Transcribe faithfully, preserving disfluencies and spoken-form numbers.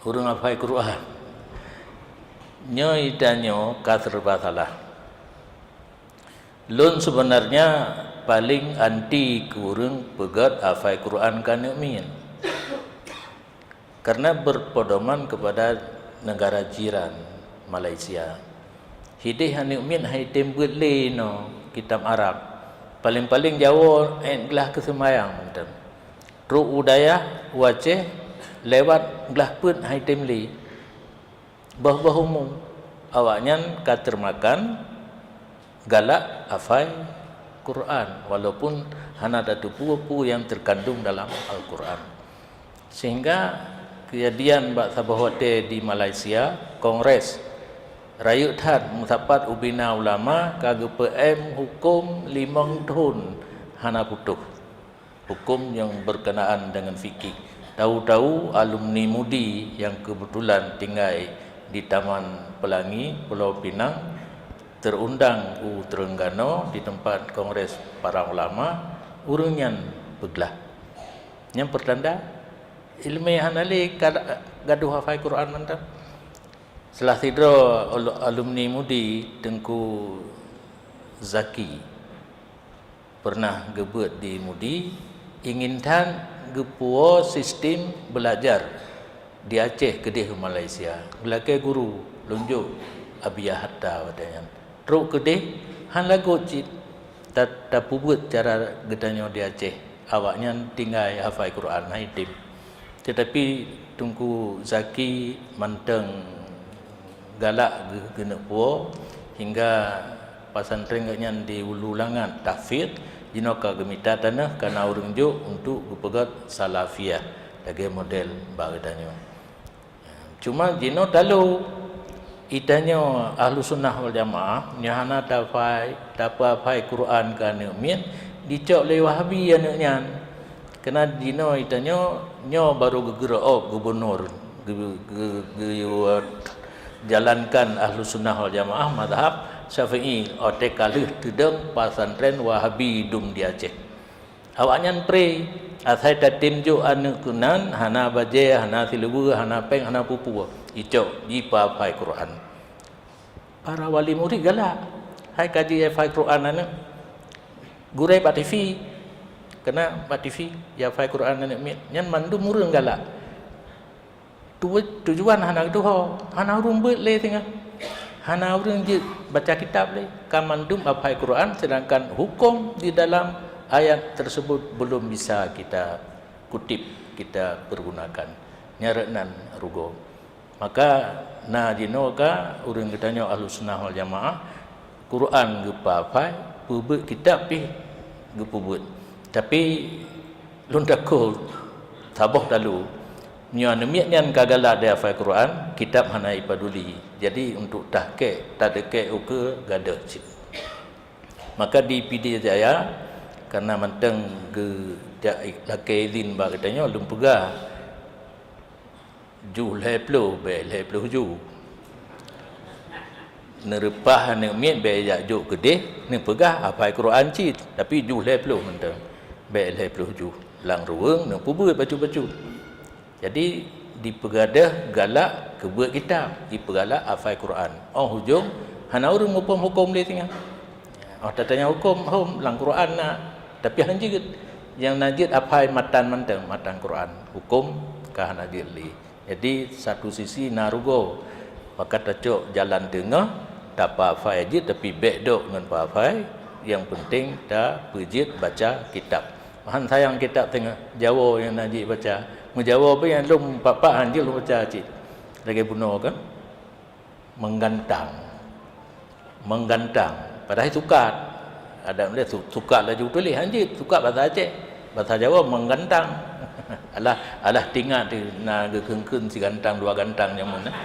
Ureuëng hafai Quran. Nyoe ita nyoe ka serba salah. Lôn sebenarnya paling anti keu ureuëng peugét hafai Quran keu aneuëk miet. Karena berpedoman kepada negara jiran, Malaysia. Hideh aneuëk miet han item beuet lé inoe kitab Arab. Paling-paling jawoe ék glah keu seumayang mantong. Trok u dayah, u Aceh, lewat glah peuet han item lé. Boh-boh umu, awaknyan ka teumakan galak hafai Quran, walaupun hana tateupeue peue nyang teukandong dalam Al-Quran. Sehingga keujadian bak saboh watée di Malaysia, kongres rayeuk that meusapat ubena ulama ka geupeuém huköm limong thon hana putôh. Huköm nyang berkenaan dengan fikih. Tahu-tahu alumni MUDI yang kebetulan tinggai di Taman Pelangi, Pulau Pinang, terundang u Terengganu di tempat kongres para ulama, ureuëng nyan peuglah. Nyang pertanda, ileumé hana lé ka gadoh hafai Quran mantong. Salah sidroe alu-, alumni MUDI, Teungku Zaki, pernah geubeuet di MUDI, ingin that geupuwoe sistem belajar di Aceh keudeh u Malaysia. Geulakée guru, lôn jok Abiya Hatta watée nyan. Trok keudeh, han lagot cit ta-, tapeubuet cara geutanyoe di Aceh. Awaknyan tinggai hafai Quran, han item. Teutapi Teungku Zaki mantong galak geu-, geuneuk puwoe, hingga pesantren geuhnyan di Ulu Langat, Tahfidz, jinoe ka geumita tanoh kana ureuëng jok untuk geupeugét Salafiyah lagée model bak geutanyoe. Cuma jinoe talo, itanyoe Ahlussunnah wal Jamaah nyoe hana tafai, tapeuhafai Quran keu aneuëk miet, dicok lé Wahabi aneuëk nyan. Keunan jinoe itanyoe nyoe barô geugeurôk gubunur geu-, geu-, geu-, jalankan Ahlussunnah wal Jamaah mazhab Syafi'i, watée ka lheueh teudong pesantren Wahabi dum di Aceh. Awaknyan pré, asai tatem jok aneuëk keunan, hana bajée, hana siluweue, hana péng, hana peue-peue, icok jipeuhafai Quran. Para wali murit galak, hai ka jihafai Quran aneuëk. Gurée bak TV, keunan bak TV, jihafai Quran aneuëk miet, nyan mandum ureuëng galak. Tu-, tujuan hana geutuho, hana ureuëng beuet lé singoh. Hana ureuëng jeuet baca kitab lé, ka mandum hafai Quran, sedangkan huköm di dalam ayat tersebut belum bisa kita kutip, kita pergunakan. Nyan rot nan rugoe. Maka na jinoe ka ureuëng geutanyoe Ahlussunnah wal Jamaah, Quran geupeuhafai, peubeuet kitab pih geupeubuet. Tapi lôn takot saboh talu, meunyoe aneuëk miet nyan ka galak dihafai Quran, kitab hana ipaduli. Jadi untuk tahqiq, tadeukek ukeue gadôh cit. Maka di Pidie Jaya, karena mantong geujak lakée idhin bak geutanyoe, lôn peugah, ju lhée ploh, bék lhée ploh ju. Neureupah aneuëk miet bék jak jok keudeh, neupeugah hafai Quran cit, tapi ju lhée ploh mantong, bék lhée ploh ju. Lam ruweueng neupeubuet bacut-bacut. Jadi, dipeugadôh galak keubeuet kitab, jipeugalak hafai Quran. Óh ujong, hana ureuëng muphom huköm lé singoh. Óh tatanyong huköm, hom lam Quran na, tapi hana jeuet. Nyang na jeuet hafai matan mantong, matan Quran. Huköm ka hana jeuet lé. Jadi, satu sisi na rugoe. Maka tacok jalan teungoh, tapeuhafai jeuet, tapi bék dok ngon peuhafai. Nyang penting tapeujeuet baca kitab. Han sayang kitab teungoh, jawoe nyang na jibaca. Meujawoe pih nyang lom pat-pat han jeuet lôn baca cit. Lagée bunoe kan? Menggantang. Menggantang. Padahai sukat. Adak lé su-, sukat laju tuléh, han jeuet. Sukat basa Aceh. Basa Jawoe menggantang. Alah, alah tingat na geukheun-kheun sigantang dua gantang jameun, eh.